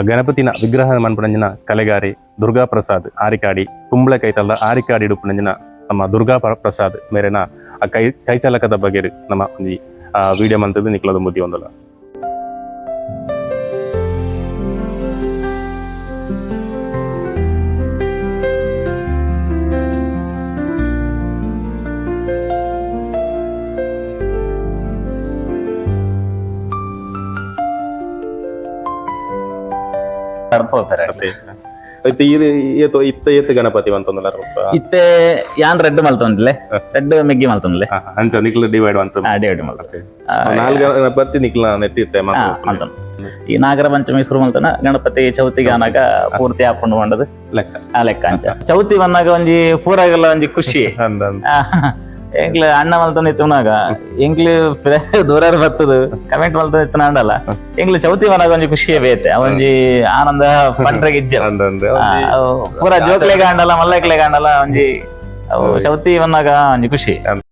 ಗಣಪತಿನ ವಿಗ್ರಹ ಮನ್ಪುನಂಚಿನ ಕಲೆಗಾರಿ ದುರ್ಗಾ ಪ್ರಸಾದ್ ಆರಿಕಾಡಿ ಕುಂಬ್ಳೆ ಕೈತಲ್ದ ಆರಿಕಾಡಿ ಉಪ್ಪುನಂಚಿನ ನಮ್ಮ ದುರ್ಗಾ ಪ್ರಸಾದ್ ಮೇರೆನ ಆ ಕೈ ಕೈಚಾಲಕದ ಬಗ್ಗೆ ನಮ್ಮ ಒಂಜಿ ವಿಡಿಯೋ ಮಂತದ್ದು ನಿಕ್ಲದ ಬುದ್ಧಿ ಒಂದಲ್ಲ. ಪೋಪೆರೆ. ಇತ್ತೆ ಈರ್ ಏತು ಇತ್ತೆ ಏತು ಗಣಪತಿ ಅಂತಂದಲ್ಲ? ಇತ್ತೆ ಯಾನ್ ರೆಡ್ ಮಲ್ತೊಂದಿಲ್ಲೆ, ರೆಡ್ ಮೆಗ್ಗಿ ಮಲ್ತೊಂದಿಲ್ಲೆ. ಅಂಚ ನಿಕ್ಲ ಡಿವೈಡ್ ಅಂತ? ಡಿವೈಡ್ ಮಲ್ತ. ನಾಲ್ಕು ಗಣಪತಿ ನಿಕ್ಲ ನೆಟ್ ಇತ್ತೆ? ಮಲ್ತೊಂದು. ಈ ನಾಗರ ಪಂಚಮಿ ಶುರು ಮಲ್ತನ, ಗಣಪತಿ ಚೌತಿಗೆ ಆನಾಗ ಪೂರ್ತಿ ಆಪುಂಡು ಪಂಡದು. ಲೆಕ್ಕ. ಆ ಲೆಕ್ಕ. ಅಂಚ ಚೌತಿ ಬಂದಾಗ ಒಂಜಿ ಪೂರಾಗೆಲ್ಲ ಒಂಜಿ ಖುಷಿ. ಅಂದ ಅಂದ. ಎಂಕ್ಲೆ ಅಣ್ಣ ಮಲ್ತೊಂದು ಇತ್ತುನಾಗ ಎಂಕ್ಲೆ ದೂರ ಬರ್ತದ ಕಮೆಂಟ್ ಮಲ್ತೊಂದು ಇತ್ತನ ಅಂಡಲ್ಲ, ಎಂಕ್ಲೆ ಚೌತಿ ಬಂದಾಗ ಒಂಜಿ ಖುಷಿಯೇ ಬೇತೆ, ಒಂಜಿ ಆನಂದ ಪಂಡ್ರೆಗ್ ಇಜ್ಜ. ಅಂದ ಅಂದ. ಅವು ಪೂರ ಜೋಕ್ಲೆಗ್ ಆಂಡಲ ಮಲ್ಲಕ್ಲೆಗ್ ಆಂಡಲ ಒಂಜಿ ಅವು ಚೌತಿ ಬಂದಾಗ ಒಂಜಿ ಖುಷಿ. ಅಂದ್.